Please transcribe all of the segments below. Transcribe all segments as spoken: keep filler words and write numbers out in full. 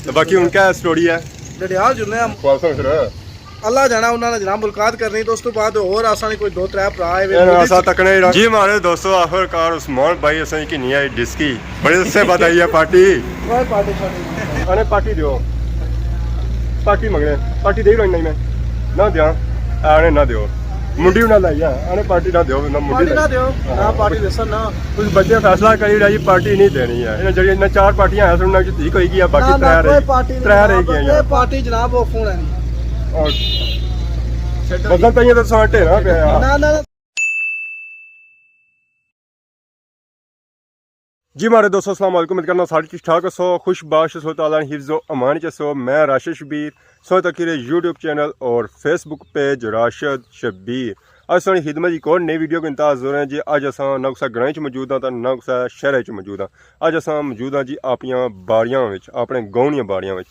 تے باقی ہن کیا سٹوری ہے؟ ڈڈیال جلنے آں۔ پالساں پھر۔ اللہ جانا انہاں نے جناب ملاقات کرنی، تے اس تو بعد اور اساں نے کوئی دو ترے بھرا آئے ہوئے اے نا، اساں تکنے ہی رہا۔ جی مہاڑے دوستو، آخر کار عثمان بھائی اساں کی نہیں آئی ڈسکی۔ بڑے عرصے بعد آئی ہے پارٹی۔ کوئی پارٹی شارٹی نہیں۔ آنے پارٹی دیو۔ پارٹی منگنے۔ پارٹی دے ہی رہی نہیں میں۔ نہ دیاں۔ آنے نہ دیو۔ منڈی نہ لائی ہے۔ آنے پارٹی نہ دیو، نہ منڈی پارٹی نہ لائی۔ دیو۔ ہاں۔ نہ پارٹی دیسن نہ۔ اس بچے فیصلہ کری رہا جی، پارٹی نہیں دینی ہے۔ انہاں جڑی انہاں چار پارٹیاں ہیں، انہاں کی ٹھیک ہوئی گئی ہے، باقی نہ، ترے رہی، کوئی پارٹی نہیں ترے رہی جناب، گئیاں۔ اے پارٹی جناب وہ فون ہے نہیں۔ اور بدل پہ یہ تو ساٹے نا پیا۔ نہ، نہ۔ جی مہاڑے دوستو، السلام علیکم، امید کرنا سارے ٹھیک ٹھاک ہسو، خوش باش ہسو، تعالیٰ نے حفظ و امان چ ہسو۔ میں راشد شبیر، سو تک یوٹیوب چینل اور فیس بک پیج راشد شبیر۔ اج ساڑی خدمت ایک اور نئی ویڈیو کے انتہا حاضر ہیں جی۔ اج اساں نہ کسا گرائیں چ موجود ہاں تے نہ کسا شہرے چ موجود ہاں۔ اج اساں موجود ہاں جی اپنیاں باڑیاں وچ، اپنے گاؤں نیاں باڑیاں وچ۔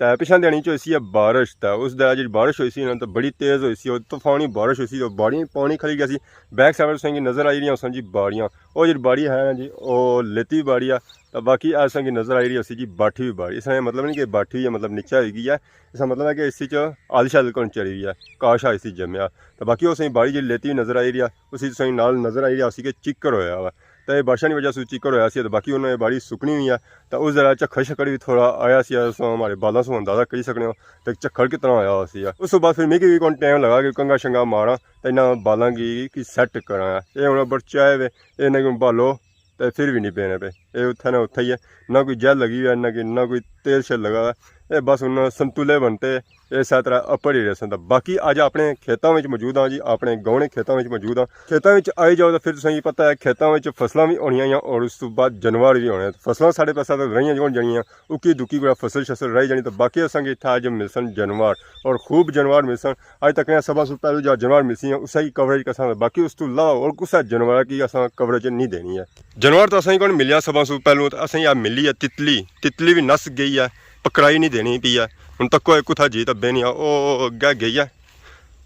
تے پچھاں دیہاڑی چ ہوئی سی ہے بارش، تے اس دے جیڑی بارش ہوئی سی نا، تے بڑی تیز ہوئی سی، او طوفانی بارش ہوئی سی، تے باڑیاں پانی کھلی گیا سی۔ بیک سائیڈ تساں کی نظر آئی رہیاں سن جی باڑیاں، او جیڑی باڑی ہے نا جی، او لیتی باڑی ہے۔ تے باقی اساں کی نظر آئی رہی سی جی باٹھی ہوئی باڑی۔ اس نے مطلب نہیں کہ باٹھی ہوئی ہے، مطلب نیچا ہوئی گئی ہے، اس کا مطلب ہے کہ اس چ ہل شل کون چڑھی ہوئی ہے، کاشا اس جمیا۔ تے باقی اس باڑی جیڑی لیتی ہوئی نظر آئی رہی ہے، اس تساں نال نظر آئی رہی سی کہ چکر ہویا ہوا۔ تے بارشاں دی وجہ سے چکر ہویا سی، تے باقی انہاں نے باڑی سکنی ہوئی ہے۔ تے اس ذرا جھکھڑ شکڑ بھی تھوڑا آیا سی، اس ہمارے بالاں سوں اندازہ کری سکنے ہو تے جھکھڑ کتنا آیا ہوا سی۔ اس تو بعد پھر میکی بھی کون ٹائم لگا کہ کنگا شنگا ماراں تے انہاں بالاں کی، کی سیٹ کراں۔ اے ہن برچائے وے، اے انہاں کی بالو تے پھر بھی نہیں پینے پے۔ اے اتھے نہ اتھے ہی ہے، نہ کوئی جیل لگی ہوئی ہے، نہ کوئی، نہ کوئی تیل شیل لگا ہوا ہے۔ اے بس ہن سنتولے بنتے، اے ساتھ طرح اپر ہی رہسن۔ تے باقی اج اپنے کھیتاں وچ موجود ہاں جی، اپنے گاؤں نے کھیتاں وچ موجود ہاں۔ کھیتاں وچ آئی جاؤ تے پھر تساں کی پتہ ہے کھیتاں وچ فصلاں بھی ہونیاں یا اور اس تو بعد جانور بھی ہونے۔ فصلاں ساڑے پاسے تے رہیاں جون جانیاں، اکی دکی گڑا فصل شصل رہ جانی۔ تے باقی اساں کی اتھا اج ملسن جانور اور خوب جانور ملسن۔ اج تک سبھاں سوں پہلو جا جانور ملسی ہیں، اسے کی کوریج کرساں۔ باقی اس تو علاوہ اور کسا جانور کی اساں کوریج نہیں دینی ہے۔ جانور تو اساں کی کون ملیا سبھاں سوں پہلو، تو اساں کی آ ملی ہے تتلی۔ تتلی بھی نس گئی ہے، پکڑائی نہیں دینی پی ہے۔ ہن تکو اے کتھا جی تبے نہیں آ، او اگے گئی ہے۔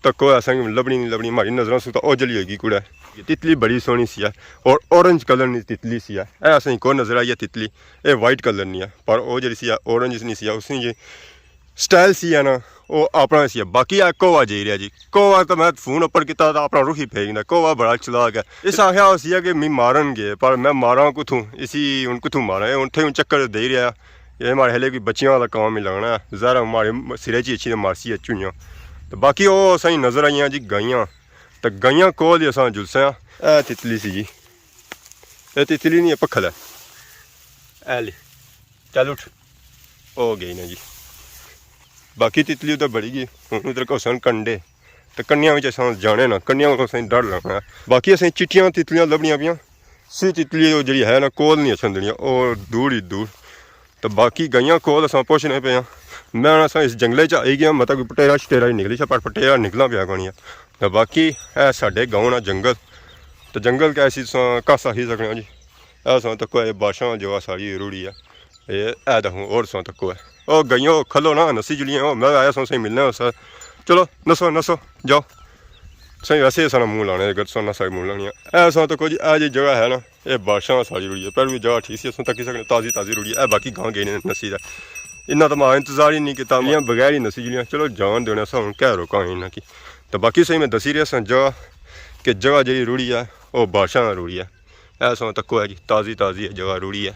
تکو اساں کی لبنی نہیں لبنی، ہماری نظراں سوں تو اوجلی ہوئی گئی کڑا۔ تتلی بڑی سوہنی سی ہے اور اورنج کلر نی تتلی سی ہے۔ اے اساں کی کون نظر آئی ہے تتلی، اے وائٹ کلر نی ہے، پر او جڑی سی ہے اورنج نی سی ہے، اس نی جی سٹائل سی ہے نا، او اپنا سی ہے۔ باقی آ کووا جائی رہیا جی، کووا تو میں فون اپر کیتا تھا، اپنا رخ ہی پھیر گیا۔ کووا بڑا چلاک ہے، اس آخیا ہو سی ہے کہ می مارن گے، پر میں ماراں کتھوں، اسی ہن کتھوں ماراں؟ اے ہن تھے ہن چکر دے رہیا۔ اے ماڑے ہلے کوئی بچیاں والا کام ہی لگنا ہے، ظاہر ہے ماڑے سرے چی اچھی تے مارسی اچھو ہی ہاں۔ تو باقی او سائیں نظر آئیاں جی گائیاں، تو گائیاں کول ہی اساں جلسے آں۔ اے تتلی سی جی، اے تتلی نہیں، اے پکھل ہے۔ اے لے۔ چل اٹھ۔ او گئی نا جی۔ باقی تتلی ادھر بڑی گئی، ہن ادھر گھسن کنڈے۔ تے کنڈیاں وچ اساں جانے نا، کنڈیاں کولوں اساں ڈر لگنا۔ باقی اساں چٹیاں تتلیاں لبنیاں پیاں، سی تتلی او جڑی ہے نا کول نہیں اچھن دینیاں، او دور ہی دور۔ تے باقی گائیاں کول اساں پہنچنے پے آں۔ میں اساں اس جنگلے چ آئی گیا، مطلب کوئی پٹیرا شٹیرا ہی نکلی سا، پر پٹیرا نکلنا پیا کونی ہے۔ تے باقی اے ساڈے گاؤں نا جنگل، تے جنگل کیا اسی تساں کس آخی سکنے آں جی۔ اے تساں تکو اے بارشاں جو ساری روڑی ہے۔ اے، اے دیکھو، اور تساں تکو ہے۔ او گئیاں، او کھلو نا، نسی جلیاں، او میں آیا سو، سہی ملنے ہو سر۔ چلو، نسو، نسو، جاؤ۔ سہی ویسے ہی سارا منہ لانے، اگر تساں نسا منہ لانی ہے۔ اے تساں تکو جی، اے جی جگہ ہے نا، اے بارشاں ساری روڑی ہے۔ پہلے جگہ ٹھیک سی، تساں تکی سکنے، تازی، تازی روڑی ہے۔ اے باقی گاں گئے نے نسی دا۔ انہاں تو میں انتظار ہی نہیں کیتا، میں بغیر ہی نسی جلیاں۔ چلو، جان دینے سا، ہن کہہ روکاں انہاں کی۔ تو باقی سہی میں دسی رہیا سا جگہ، کہ جگہ جیڑی روڑی ہے، او بارشاں روڑی ہے۔ اے تساں تکو ہے جی، تازی، تازی ہے جگہ روڑی ہے۔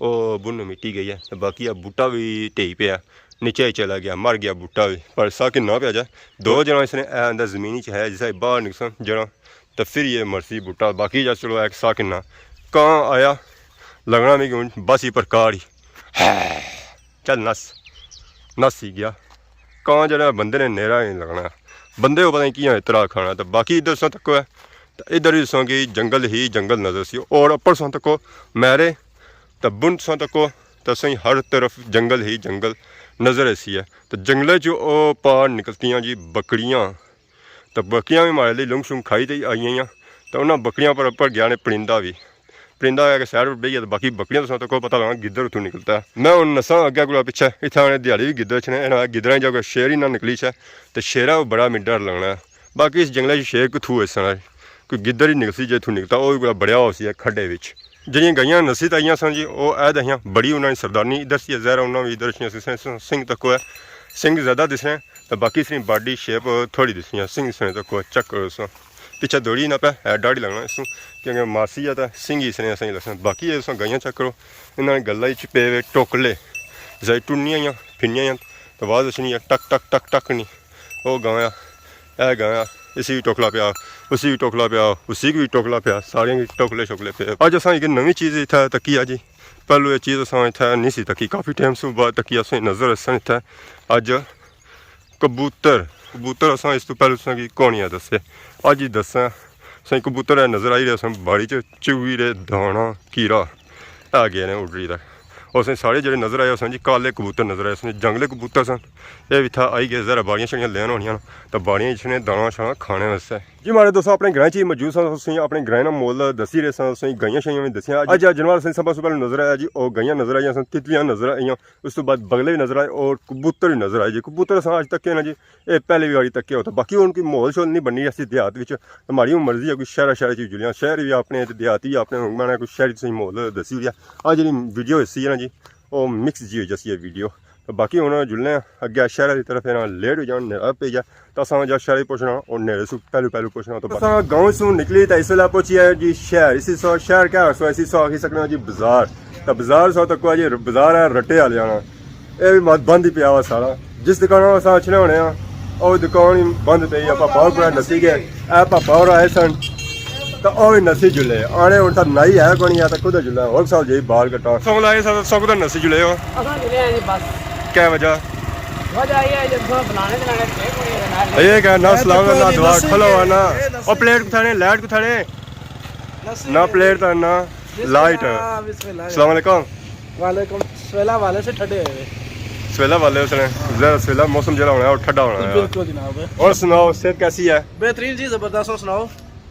او بن مٹی گئی ہے، تے باقی آ بوٹا وی ڈھئی پیا، نیچے ہی چلا گیا، مر گیا بوٹا وی۔ پر سا کننا پیا جا، دو جنا اس نے اے اندر زمین وچ ہے، جسا باہر نکسن جنا، تے پھر یہ مرسی بوٹا۔ باقی جا چلو ایک سا کننا کاں آیا، لگنا میکی ہن بس ہی پر کاڑ ہی۔ چل نس، نس ہی گیا۔ کاں جڑا بندے نے نیرا ہی نہیں لگنا۔ بندے کو پتہ نہیں کیاں اترا کھانا۔ تے باقی ادھر تساں تکو ہے، تے ادھر وی تساں کی جنگل ہی جنگل نظر سی۔ اور اپر تساں تکو میرے تے بن تساں تکو، تے تساں ہر طرف جنگل ہی جنگل نظر ایسی ہے۔ تے جنگلے چ او پار نکلتیاں جی بکریاں۔ تے بکریاں وی ماڑے لئی لنگ شنگ کھائی تے آئی گیاں۔ تے انہاں بکریاں پر اپر گیا نے پرندہ وی۔ پرندہ آیا کہ سائیڈ پر بہی گیا تے باقی بکریاں تساں تکو پتہ لگنا گدڑ اتھوں نکلتا ہے۔ میں ہن نساں اگے کولا پچھے، اتھے آنے دیہاڑی وی گدڑ اچھنے، انہاں گدڑاں جا کوئی شیر ہی نہ نکلی چے، تے شیرا بڑا می ڈر لگنا ہے۔ باقی اس جنگلے چ شیر کتھوں ایسنا ہے؟ کوئی گدڑ ہی نکلسی جے اتھوں نکلتا، او وی کولا بڑیا ہوسی ہے کھڈے وچ۔ جہڑیاں گائیاں نسی تے آئیاں سن جی، او اے دہیاں بڑی انہاں نی سردارنی، ادھر سی زہرا انہاں وی ادھر اچھیاں سی، سنگ تکو ہے، سنگ زیادہ دسنے، تے باقی اس نی باڈی شیپ تھوڑی دسنی ہے، سنگ سنے تکو ہے، چیک کرو سو۔ پچھے دوڑی نہ پے، اے ڈاڑھی لگنا اس نوں، کیونکہ ماسی ہے تے سنگ ہی اس نے اساں کی لسن۔ باقی اے تساں گائیاں چیک کرو، انہاں نے گلاں اچ پے ہوئے ٹوکلے، ظاہر ٹرنیاں یا پھرنیاں یا، تے آواز اچھنی ہے ٹک ٹک ٹک ٹک نی۔ او گایا، اے گایا، اسی وی ٹوکلا پیا، اسی وی ٹوکلا پیا، اسی کی وی ٹوکلا پیا، ساریاں کی ٹوکلے شوکلے پے۔ اج اساں اک نویں چیز اتھے تکی ہے جی، پہلو اے چیز اساں اتھے نہیں سی تکی، کافی ٹائم سوں بعد تکی، اساں نظر اساں اتھے اج کبوتر۔ کبوتر اساں اس تو پہلے تساں کی کونی آ دسے، اج ہی دساں۔ اساں کی کبوتر اے نظر آئی رہے، اساں باڑی چ چوئی رہے، دانا، کیرا، اے گئے نے اڈری تک۔ اور اساں سارے جڑے نظر آئے، اساں جی کالے کبوتر نظر آئے، اساں جنگلے کبوتر سن۔ اے وی تھا آئی گئے، ذرا باڑیاں شاڑیاں لین ہونیاں نا، تاں باڑیاں اچ نے دانا شانا کھانے واسطے۔ جی ماڑے دوستو، اپنے گرائیں چ ہی موجود ساں، اساں اپنے گرائیں نا مول دسی رہے ساں، اساں گائیاں شائیاں وی دسیاں۔ اج جانور اساں سب سے پہلے نظر آیا جی، او گائیاں نظر آئیاں سن، تتلیاں نظر آئیاں۔ اس تو بعد بگلے بھی نظر آئے اور کبوتر بھی نظر آئے جی۔ کبوتر اساں اج تک ہے نا جی، اے پہلے بھی باری تکے ہوتا، باقی ہن کوئی ماحول شول نہیں بننی ایسی دیہات وچ۔ ہماری ہن مرضی ہے کوئی شہر، شہر چ جلیاں، شہر بھی اپنے تے دیہات بھی اپنے، ہن میں کوئی شہر چ ماحول دسی اوڑیا۔ اج جڑی ویڈیو حصہ ہے نا جی، او مکس جی ہوئی جاسی ہے ویڈیو۔ تے باقی ہن جلنے آں اگے شہر دی طرف، ہے نا، لیٹ ہو جان، نیرا پئی جا۔ تاں اساں جا شہر پہنچنا اور نیرے سو پہلو پہلو پہنچنا۔ تو اساں گاؤں سوں نکلی تاں اس ویلے پہنچی ہے جی شہر۔ اسی سو شہر کیا سو، اسی سو آکھی سکنے ہاں جی بازار۔ تاں بازار سو تکو جی، بازار ہے رٹے والے آنا۔ اے بھی مت بند ہی پیا ہوا سارا۔ جس دکان اساں اچھنے ہونے ہاں، او دکان ہی بند پئی ہے۔ پاپا اور پورا نسی گئے۔ اے پاپا اور آئے سن۔ تاں او وی نسی جلے۔ آنے ہن تاں نائی ہے کونی، یا تاں کدھر جلے؟ ہور سال جائی بال کٹا۔ سو لائے سا، سو کدھر نسی جلے ہو؟ اساں جلے ہیں جی بس۔ کیا وجہ؟ وجہ یہ ہے جب سو بنانے بنانے تھے کوئی نہ لے۔ یہ کیا نہ سلام نہ دعا، کھلو نا۔ او پلیٹ کتھانے، لائٹ کتھانے؟ نہ پلیٹ تاں نہ لائٹ۔ بسم اللہ۔ السلام علیکم۔ وعلیکم۔ سویلا والے سے ٹھڈے ہوئے۔ سویلا والے اس نے، ذرا سویلا موسم جڑا ہونا ہے، وہ ٹھڈا ہونا ہے۔ بالکل جناب۔ اور سناؤ، صحت کیسی ہے؟ بہترین جی، زبردست۔ اور سناؤ؟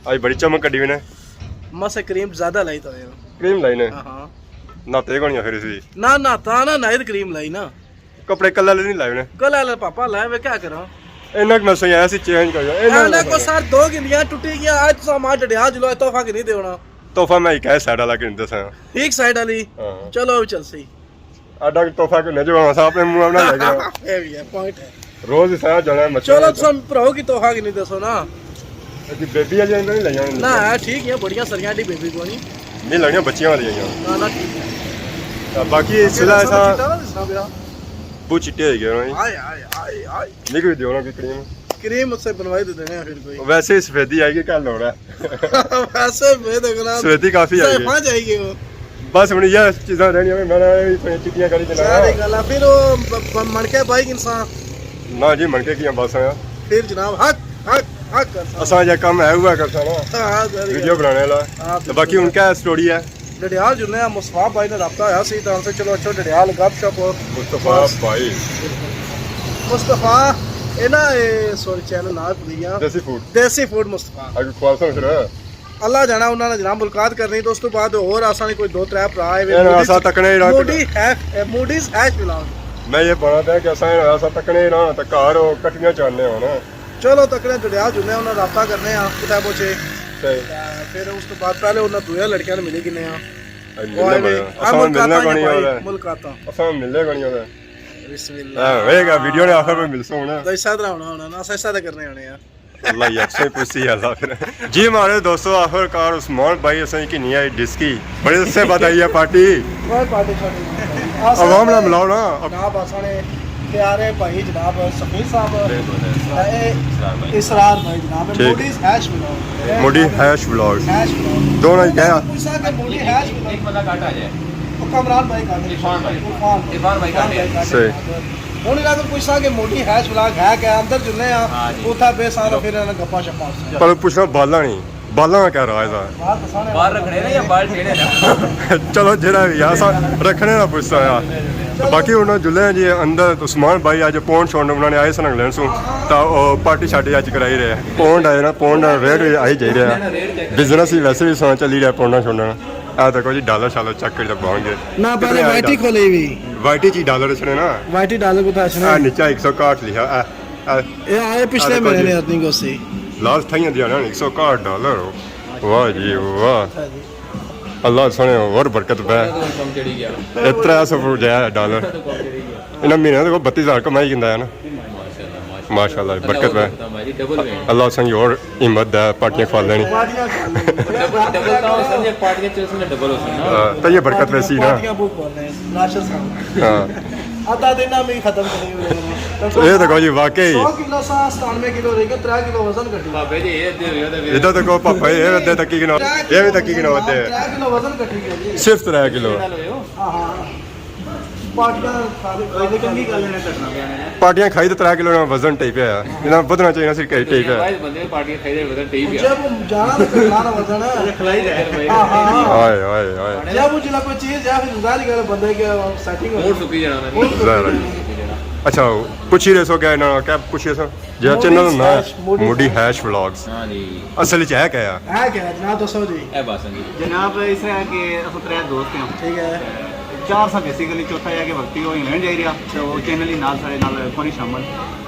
آج بڑی چمک کڈی ہوئی نے۔ مسے کریم زیادہ لائی تو ہے۔ کریم لائی نے؟ ہاں، ہاں۔ نہاتے کونی آ پھر اس وی؟ نہ، نہاتا نہ، نہ کریم لائی نا۔ کپڑے کلر والے نہیں لائے نے؟ کلر والے پاپا لائے، میں کیا کراں؟ انہاں کہ میں سوچیا ایسی چینج کر جاؤ۔ انہاں کو سر دو گنیاں ٹوٹی گیاں، آج تساں ماں ڈڈیال جلو، تحفہ کی نہیں دیونا؟ تحفہ میں ایک ہے سائیڈ والا کہ نہیں دساں۔ ایک سائیڈ والی؟ ہاں۔ چلو، چل سی۔ اڈا تحفہ کو نہیں جو ہم اپنے منہ نہ لے جاؤ۔ اے بھی ہے، پوائنٹ ہے۔ روز ہی سارا جانا ہے مچھر چلو، تساں بھراؤ کی تحفہ کی نہیں دسو نا۔ جی بیبی والی اندر نہیں لے جانا۔ نہ، ہے ٹھیک ہے، بڑیاں سریاں دی بیبی کو نہیں۔ نہیں لگنیاں بچیاں والی ہیں۔ نہ، نہ، ٹھیک ہے۔ باقی اس ویلے ایسا چٹا نہ دسنا میرا۔ بہت چٹے ہو گئے نا۔ ہائے، ہائے، ہائے، ہائے۔ نکل دیو نا کوئی کریم۔ کریم اس سے بنوائی دے دینے ہیں پھر کوئی۔ ویسے ہی سفیدی آئی گئی، کیا لوڑ ہے؟ ویسے میں دیکھنا سفیدی کافی آئی گئی۔ سیفاں جائی گئی وہ۔ بس ہن یہ چیزاں رہنیاں، میں نہ چٹیاں کری دینا۔ ساری گل ہے۔ پھر وہ ب-، ب-، مڑکے بائی انسان۔ نہ جی، مڑکے کیاں بس آیا۔ پھر جناب، حق، حق، حق کرساں۔ اساں جا کم ہے، ہوا کرساں نا۔ ہاں، ساری ویڈیو گل۔ بنانے والا۔ ہاں، تے باقی بالکل۔ ہن کیا سٹوری ہے؟ ڈڈیال جلنے آں، مصطفیٰ بھائی نے رابطہ ہویا سی، تاں اساں چلو اچھو ڈڈیال گپ شپ۔ مصطفیٰ بس۔ بھائی۔ مصطفیٰ، اے نا، اے، سوری، چینل نال بھلی گیا۔ دیسی فوڈ۔ دیسی فوڈ مصطفیٰ۔ اگے کھوالساں پھر۔ اللہ جانا انہاں نے جناب ملاقات کرنی، تو اس تو بعد اور آساں نے کوئی دو ترے بھرا آئے ہوئے۔ اے نا، موڈیز، اساں تکنے ہی رہاں۔ موڈی ہے، اے، موڈیز ہیش ولاگ۔ میں یہ بنا پیا کہ اساں، اساں تکنے ہی رہاں، تے گھر او کٹیاں چاہنے ہونا۔ چلو، تکڑے ڈڈیال جلنے آں، انہاں رابطہ کرنے آں، کتھے پہنچے۔ صحیح۔ تے پھر اس تو بعد پہلے انہاں دویاں لڑکیاں نے ملی گھنے آں۔ ہاں، او ملنے آئے بڑے۔ ہوئے۔ آ اساں ملنے ملاقاتاں کونی ہی ہوئے۔ بھائی، ملاقاتاں۔ اساں ملنے کونی ہوئے۔ بسم اللہ۔ ہاں، ہوئے گا، ویڈیو نے آخر میں ملسوں ہونا۔ تو اس طرح ہونا ہونا نا، اساں اس طرح کرنے ہونے آں۔ اللہ ہی اچھے پوچھتی ہے اللہ پھر۔ جی ہمارے دوستو، آخر کار عثمان بھائی اساں کی نہیں آئی ڈسکی۔ بڑے عرصے بعد آئی ہے پارٹی۔ کوئی پارٹی شارٹی نہیں۔ عوام نال ملاؤ نا۔ جناب، اساں نے پیارے بھائی جناب سفیر صاحب، بالکل، اے اسرار بھائی۔ اسرار بھائی جناب، ٹھیک۔ موڈیز ہیش ولاگ۔ موڈی ہیش ولاگ۔ ہیش ولاگ۔ دونوں ہی کہیا۔ پوچھا کہ موڈی ہیش ولاگ۔ ایک بندہ گھٹ آ جائے۔ وہ کمران بھائی گھٹ۔ عرفان بھائی۔ عرفان۔ عرفان بھائی گھٹ۔ عرفان بھائی گھٹ۔ صحیح۔ ہن انہاں کول پچھساں کہ موڈی ہیش ولاگ ہے کیا، اندر جلنے آں، ہاں جی۔ اتھا بیساں تے پھر انہاں گپاں شپاں۔ پر پچھنا بالاں نہیں، بالاں نا کیا راز ہے؟ بال رکھنے نے یا بال ٹیڑے نے؟ چلو جیڑا وی ہے، اساں رکھنے نا پچھساں آ۔ باقی ہن جلے جی اندر، عثمان بھائی اج پونڈ شونڈ انہاں نے آئے سن انگلینڈ سوں، تاں او پارٹی شارٹی اج کرائی رہے۔ پونڈ آئے نا، پونڈ ریٹ وی آئی جائی رہیا۔ بزنس وی ویسے وی سوہنا چلی رہیا پونڈاں شونڈاں نا۔ اے دیکھو جی، ڈالر شالر چیک کری تے بانگ گئے۔ نہ، پہلے کتنے آئے وائٹی ڈالر؟ کھولے وی۔ وائٹی چی ڈالر اچھنے نا۔ وائٹی ڈالر کتھا اچھنے؟ اے نیچا ایک سو اکاہٹھ لکھا، اے، اے۔ اے آئے پچھلے مہینے نے ارننگ ہوسی۔ لاسٹ تھائیاں دیاں نا، ایک سو اکاہٹھ ڈالر ہو۔ واہ جی، واہ۔ اللہ سونے اور برکت پہ۔ کم چڑھی گیا۔ اے ترے سو جایا ڈالر۔ تو کم چڑھی گیا۔ انہاں مہینے تو بتی ہزار کمائی گندا ہے نا۔ ماشاءاللہ، ماشاءاللہ۔ ماشاءاللہ، برکت پہ۔ ڈبل ہوئے۔ اللہ سنگی اور ہمت دے پارٹیاں کھوا لینی۔ ڈبل، ڈبل تو ہو سر، یہ پارٹیاں چل سن ڈبل ہو سن نا۔ ہاں، تو یہ برکت ویسی نا۔ پارٹیاں بہت بول رہے ہیں، راشد صاحب۔ ہاں۔ آتا دینا میں ختم کریں گے۔ یہ تو کہو جی واقعی۔ سو کلو سا ستانوے کلو رہی گیا، ترے کلو وزن گھٹی۔ بابے جی، یہ دے، یہ دے۔ ادھر تو کہو پاپا، یہ دے تکی کنو، یہ بھی تکی کنو دے۔ ترے کلو وزن گھٹی گیا جی۔ صرف ترے کلو۔ ہاں، ہاں۔ پارٹیاں کھا کے، کھا کے چنگی گل ہے، کرنا پیا نے۔ پارٹیاں کھائی تے ترے کلو نا وزن ٹائی پیا ہے۔ انہاں بدھنا چاہیے، صرف کئی ٹائی پیا ہے۔ بندے پارٹیاں کھائی تے وزن ٹائی پیا۔ جب جانا تو کھانا وزن ہے۔ کھلائی دے۔ ہاں، ہاں، ہاں۔ ہائے، ہائے، ہائے۔ جب وہ جلا کوئی چیز یا پھر ظاہر گل بندے کے سیٹنگ ہو۔ موڈ سکی جانا نا جی۔ ظاہر ہے۔ اچھا، پوچھی رہے سو کیا انہاں کیا پوچھی رہے سو؟ جی، موڈی چینل نا ہیش، موڈی موڈی ہیش۔ ہیش ولاگز۔ ہاں جی۔ اصل وچ ہے کیا؟ ہے کیا جناب، دسو جی۔ اے بس جی۔ جناب، اس طرح کہ اساں ترے دوست ہیں۔ ٹھیک ہے۔ چار سا بیسیکلی، چوتھا یہ کہ وقتی وہ انگلینڈ جائی رہیا، تو وہ چینل ہی نال سارے نال کونی شامل۔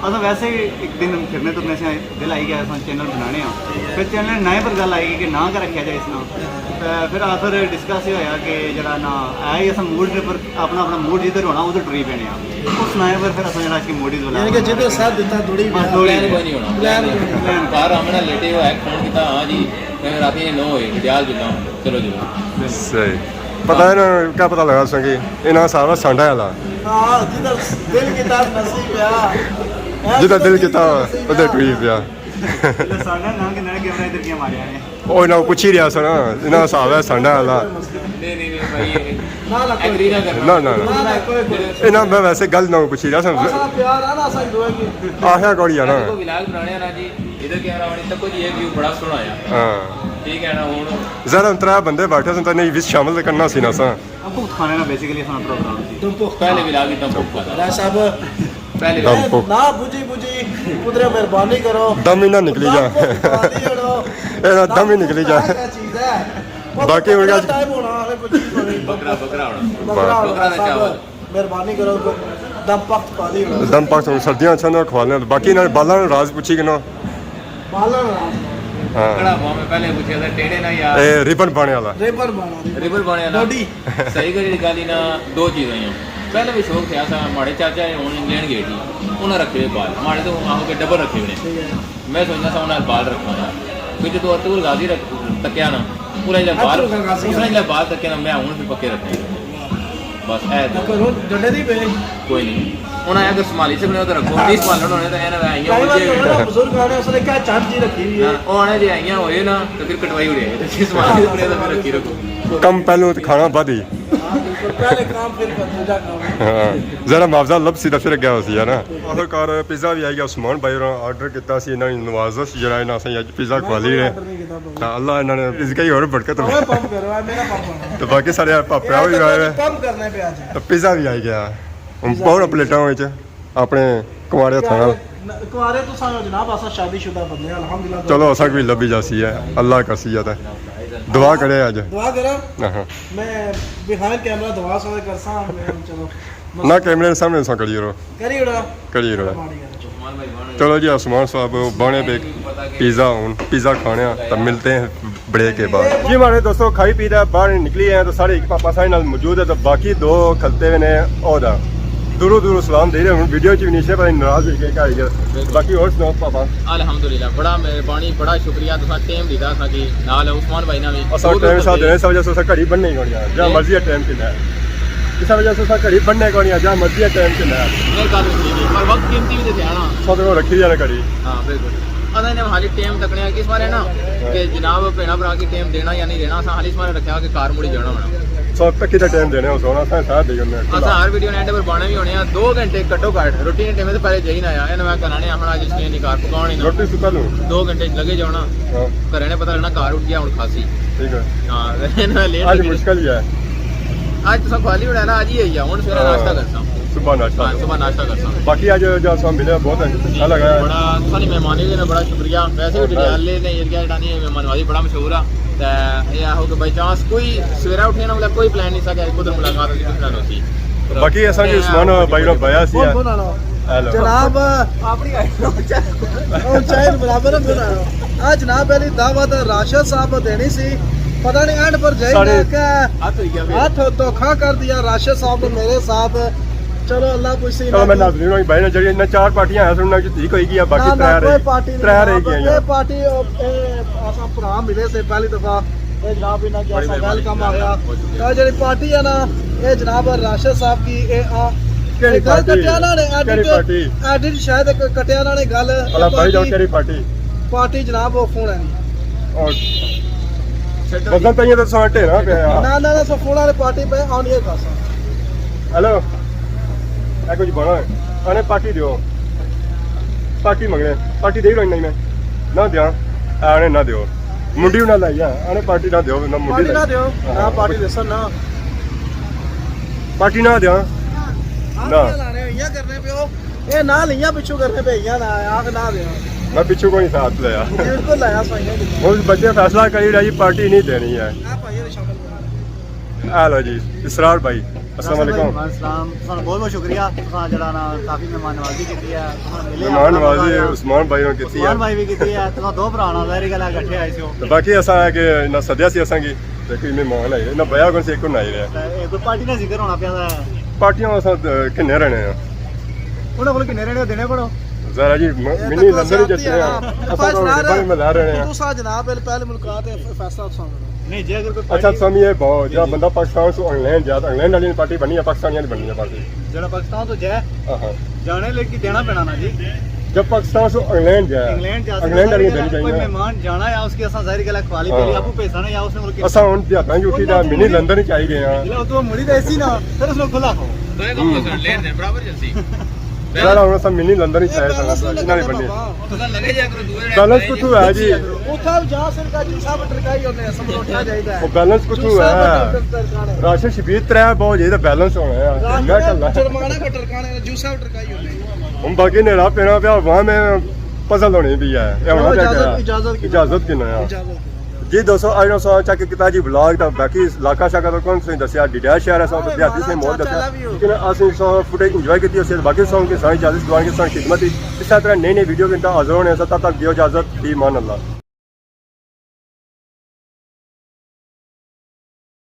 اساں ویسے ہی ایک دن پھرنے ترنے سے دل آئی گیا، اساں چینل بنانے ہاں۔ ٹھیک ہے۔ پھر چینل نائیں پر گل آئی گئی کہ ناں کا رکھیا جائے اس ناں۔ تے پھر آخر ڈسکس یہ ہویا کہ جڑا ناں ہے ہی اساں موڈ پر اپنا، اپنا موڈ جدھر ہونا ادھر ٹری پینے آں۔ اس نائیں پر پھر اساں جڑا کہ موڈیز والا یعنی کہ جدھر ساتھ دیتا دوڑی بس پیا۔ دوڑی پلان کوئی نہیں ہونا۔ پلان کوئی نہیں۔ پلان۔ گھر آمنا لیٹے ہوا ہے، فون کیتا، ہاں جی، میں راتی نے نو ہوئے، ڈڈیال جلنا، چلو جلو۔ صحیح۔ پتہ ہے نا، کیا پتہ لگا سنگی؟ انہاں سارا سانڈا والا۔ ہاں، جدھر دل کیتا نسی پیا۔ جدھر دل کیتا، ادھر ٹری پیا۔ سانڈا نہ کہ نہ کیمرہ ادھر کیا ماریا نے۔ او انہاں پوچھی رہیا سا نا، انہاں حساب ہے سانڈا والا۔ نہیں، نہیں، نہیں، بھائی، یہ نہ، نہ، کوئی ایگری نہ کرنا۔ نہ، نہ، نہ۔ نہ، نہ، کوئی، کوئی۔ انہاں میں ویسے گل نہ پوچھی رہیا سا۔ اساں پیار ہے نا، اساں دعا کی۔ آخیا کوڑی ہے نا۔ کوئی ولاگ بنانے آ نا جی، ادھر کیمرہ بنے تک جی، یہ ویو بڑا سوہنا آیا۔ ہاں۔ ٹھیک ہے نا، ہن ذرا ہم ترے بندے بیٹھے سن، تے نہیں وچ شامل تے کرنا سی نا سا۔ دم پخت کھانے نا بیسیکلی اساں پروگرام سی۔ دم پخت۔ پہلے ولاگ ہی دم پخت کھانا۔ راج صاحب، پہلے دم پخت۔ نہ بجی بجی، قدرے مہربانی کرو۔ دم ہی نہ نکلی جا۔ دم پخت کھا دی اڑو۔ اے نا دم ہی نکلی جا۔ دم پخت کیا چیز ہے؟ باقی ہن ٹائم ہونا، ہلے کوئی چیز ہونی۔ بکرا، بکرا ہونا۔ بکرا ہونا، بکرا نا صاحب۔ چاول۔ مہربانی کرو، دم پخت پا دی ہونا۔ دم پخت ہن سردیاں اچھا نہ کھوا لینا۔ باقی انہاں نے بالاں نا راز پوچھی کنا۔ بالاں نا راز۔ ہاں۔ کڑا بھاویں پہلے پوچھیا تھا، ٹیڑے نا یا اے ریبن پانے والا۔ ریبن پانا، ریبن۔ ریبن پانے والا۔ ڈوڈی۔ صحیح کری گل ہی نا، دو چیزاں ہیاں۔ پہلے بھی شوق تھیا سا، ماڑے چاچا ہے، ہن انگلینڈ گئے تھی، انہاں رکھے ہوئے بال، ماڑے تو آؤ کے ڈبل رکھے ہوئے نے۔ ٹھیک ہے۔ میں سوچنا سا انہاں بال رکھنا ہے۔ پھر جدوں ارطغرل غازی رکھ-، تکیا نا، پورا جیہڑا بال، ارطغرل غازی۔ اس نے جیہڑا بال تکیا نا، میں ہن بھی پکے رکھنے۔ بس اے تے کوئی رول ڈنڈے دی پے؟ کوئی نہیں۔ انہاں اگر سنبھالی سکنے ہو تے رکھو، نہیں سنبھالن ہونے تے اینا وے آئیاں کئی ہو بار جے۔ تو نا بزرگ آنے اس نے کیا چٹ جی رکھی ہوئی ہے۔ ہاں، او آنے جے آئیاں ہوئے نا تے پھر کٹوائی اڑے۔ جے سنبھالی سکنے تے پھر رکھی رکھو۔ کم پہلو تے کھانا بعد ہی۔ ہاں، بالکل۔ پہلے کام پھر کر، دوجا کام۔ ہاں، ذرا معاوضہ لبسی تے پھر اگے ہوسی ہے نا۔ آخرکار پیزا بھی آئی گیا، عثمان بھائی ہوراں آرڈر کیتا سی، انہاں نے نوازش جڑا انہاں اساں اج پیزا کھوا لی ہے۔ آرڈر نہیں کیتا۔ تاں اللہ انہاں نے رزق ہی اور برکت۔ اوے پمپ کرو، اے میرا پمپ ہونا۔ تے باقی سارے پاپڑا بھی آئے ہوئے۔ پمپ کرنے پہ آج۔ تے پیزا بھی آئی گیا۔ ہن پیزا بہت بھی۔ پلیٹاں وچ اپنے کنوارے ہتھاں نال۔ کنوارے تو سانو جناب، اساں شادی شدہ بندے ہیں، الحمدللہ۔ چلو، اساں کوئی لبھی جاسی ہے، اللہ کرسی ہے تے۔ دعا کرے اج۔ دعا کرا۔ ہاں۔ میں بغیر کیمرہ دعا سارے کرساں، میں چلو۔ نہ، کیمرے دے سامنے سا کری رہو۔ کری اڑا۔ کری اڑا۔ ماڑی گل۔ چلو جی، عثمان صاحب بانے پہ پیزا ہن، پیزا کھانے آں، تب ملتے ہیں بریک کے بعد۔ جی ماڑے دوستو، کھائی پی تے باہر نکلی ہیں تو سارے ایک پاپا سارے نال موجود ہے، تو باقی دو کھلتے ہوئے نے عہدہ۔ دوروں دوروں سلام دے رہے ہن، ویڈیو چ بھی نہیں شے، پر ناراض ہوئی گئے، کیا ہوئی گیا؟ باقی اور سناؤ پاپا۔ الحمدللہ، بڑا مہربانی، بڑا شکریہ، تساں ٹائم دیتا اساں کی، نال عثمان بھائی نال بھی۔ اساں دور دور ٹائم ساتھ کھلتے دینے، اس وجہ سے اساں گھڑی بننے ہی کونی آ، جا جی۔ مرضی ہے ٹائم کنا ہے۔ اس وجہ سے اساں گھڑی بننے کونی آ، جا مرضی ہے ٹائم کنا ہے۔ یہ گل ٹھیک ہے، پر وقت قیمتی بھی تے ہے نا۔ سو تو رکھی جانا گھڑی۔ ہاں، بالکل۔ اساں نے حالی ٹائم تکنے آ، کس بارے نا کہ جناب بھینا بھرا کی ٹائم دینا یا نہیں دینا، اساں حالی اس بارے رکھیا کہ کار مڑی جانا ہونا۔ سو تک کتنا ٹائم دینے ہو، سونا اساں ساتھ دے جانے۔ اساں ہر ویڈیو نے اینڈ پر بانے بھی ہونے آ، دو گھنٹے گھٹو گھٹ روٹی نے ٹائم تے پہلے جائی نہ آیا، انہاں میں گھراں نے آخنا اج اس نے نہیں کار پکاؤن ہی نہ۔ روٹی سکا لوں۔ دو گھنٹے لگے جاؤ نا۔ ہاں۔ گھراں نے پتہ لگنا گھر اٹھ گیا ہن کھاسی۔ ٹھیک ہے۔ ہاں، انہاں لیٹ اج لگے۔ مشکل ہی ہے۔ اج تساں خالی ہونا نا، اج ہی ہے، ہن سویرے ہاں۔ ناشتہ کرساں۔ صبح ناشتہ ہاں، کرساں۔ صبح ناشتہ کرساں۔ باقی اج جو اساں ملے بہت اچھا لگا ہے۔ بڑا، تساں دی مہمانی نے بڑا شکریہ۔ ویسے بھی ہاں۔ ڈڈیالے نے ایریا جڑا نہیں ہے، مہمان نوازی بڑا مشہور ہے۔ تے یہ آخو کہ بائی چانس کوئی سویرے اٹھے نا، کوئی پلان نہیں سا کہ کدھر ملاقات ہوسی، کس طرح ہوسی۔ باقی اساں کی عثمان بھائی نا بیا سی۔ کون، کون آنا؟ ہیلو۔ جناب، اپنی او چاہے برابر ہے، کون آنا؟ آ جناب علی دعوت راشد صاحب دینی سی۔ پتہ نہیں اینڈ پر جائی سارے نہ کہ ہاتھ ہوئی گیا میرے۔ ہاتھ دھوکھا کر دیا راشد صاحب نے میرے ساتھ۔ چلو اللہ پوچھسی چلو، میں نہ ناظرین ہوئی بھائی نے جڑی انہاں چار پارٹیاں ہیں، انہاں کی ٹھیک ہوئی گئی ہے، باقی نہ، نہ، ترے کوئی رہی، پارٹی نہیں ترے جناب، رہی گئی اے ہیں۔ پارٹی، اے، اساں بھرا ملے سے پہلی دفعہ۔ اے جناب انہاں کی بڑی اساں مہربانی ویلکم جناب، آخیا۔ بہت شکریہ۔ اے جڑی پارٹی ہے نا، اے جناب راشد صاحب کی، اے آ، کیڑی اے گل پارٹی؟ کٹیا نا نے، کیڑی ایڈٹ، پارٹی؟ ایڈٹ شاید ایک کٹیا نا نے گل، اے بھلا بھائی جاؤ، پارٹی، کیڑی پارٹی؟ پارٹی جناب وہ فون ہے نہیں۔ اور بدل پہ یہ تو ساٹے نا پہ یار۔ نہ، نہ، نہ، سو فون والے پارٹی پہ آن یہ کھاسا۔ ہیلو، اے کچھ بنا ہے؟ آنے پارٹی دیو۔ پارٹی منگنے۔ پارٹی دے رہی نہیں میں۔ نہ دیاں۔ آنے نہ دیو۔ منڈی نہ لائی آ۔ آنے پارٹی نہ دیو، نہ منڈی پارٹی نہ لائی۔ دیو۔ ہاں، نہ پارٹی دے سر نہ۔ پارٹی نہ دیاں۔ ہاں، نہ۔ یہ لانے، یہ کرنے پہ ہو۔ اے نال ایاں پچھوں کرنے پے ایاں نہ آخ نہ دیاں۔ میں پچھوں کوئی ساتھ لیا۔ بالکل لایا سائیاں کی۔ ہن بچے فیصلہ کری رہا جی، پارٹی نہیں دینی ہے۔ آ بھائی، یہ شامل کرو۔ ہیلو جی، اسرار بھائی، السلام علیکم۔ وعلیکم السلام۔ تساں بہت بہت شکریہ، تساں جڑا نا کافی مہمان نوازی کیتی ہے، تساں ملے مہمان نوازی عثمان بھائی نے کیتی ہے۔ عثمان بھائی بھی کیتی ہے، تساں دو بھرا نا ظاہری گل ہے اکٹھے آئے سو۔ تے باقی اساں ہے کہ نہ سدیا سی اساں کی، تے کوئی مہمان آئے، نہ بیا کون سی، ایک نہ آئی رہیا۔ تے کوئی پارٹی نا ذکر ہونا پیا تھا۔ پارٹیاں اساں، اے، کنے رہنے آں۔ انہاں کول کنے رہنے دینے پڑو۔ ذرا جی، م-، اے منی تے لندن ہی جاتے ہیں۔ ہاں۔ اساں بس تو نہ رہے۔ میں لا رہنے ہیں۔ تساں جناب، پہلے ملاقات ہے، فیصلہ تساں کرو۔ نہیں جی، اگر کوئی اچھا، پارٹی تساں یہ بہت، جی، جڑا جی۔ بندہ پاکستان سے انگلینڈ جاتا، انگلینڈ والی پارٹی بنی ہے، پاکستان والی بنی ہے پارٹی۔ جڑا پاکستان تو جائے، ہاں، ہاں۔ جانے لے کے دینا پینا نا جی۔ جب پاکستان سے انگلینڈ جائے، انگلینڈ جا انگلینڈ والی دینی چاہیے کوئی نا۔ مہمان جانا ہے، اس کی اساں ظاہر گل ہے کھوالی ہاں۔ پہلے ابو پیسہ نا یا اس نے ملک اساں ہن دیہاتاں یوٹی دا منی لندن چاہیے ہاں۔ جلے اتھوں مڑی تے ایسی نا، پھر اس نے کھلا کھاؤ۔ تو ایک ہم لین دے برابر جلسی۔ سارا ہن اساں منی لندن ہی چاہے سارا، انہاں نے بننے۔ بیلنس کتھوں ہے جی؟ اتھا جا سر کا جوسا بٹر کا ہی ہونے، سمجھوٹا چاہیے۔ وہ بیلنس کتھوں ہے؟ راشد شبیر ترے بہت جی، بیلنس ہونا ہے۔ راشد میں کل جرمانہ بٹر کھانے، جوسا بٹر کا ہی ہونے۔ ہن باقی نیڑا پینا پیا، وہاں میں پزل ہونی بھی ہے۔ اے ہونا چلو، پیا اجازت، کیا؟ اجازت کی اجازت کنا ہے؟ اجازت۔ جی دوستو، اج اساں چیک کیتا جی ولاگ، تاں باقی علاقہ شاقہ تو کون سی دسیا، ڈیٹیل شہر ہے سب ہاں، دیہاتی سے بڑا موت چاچا دسیا۔ لو یو۔ لیکن اساں سو فوٹیج انجوائے کیتی، اس سے باقی سو کے ساری اجازت دوان کے ساری خدمت ہی۔ اس طرح نئی نئی ویڈیو کے اندر حاضر ہونے ہیں، تب تک دیو اجازت، فی امان اللہ۔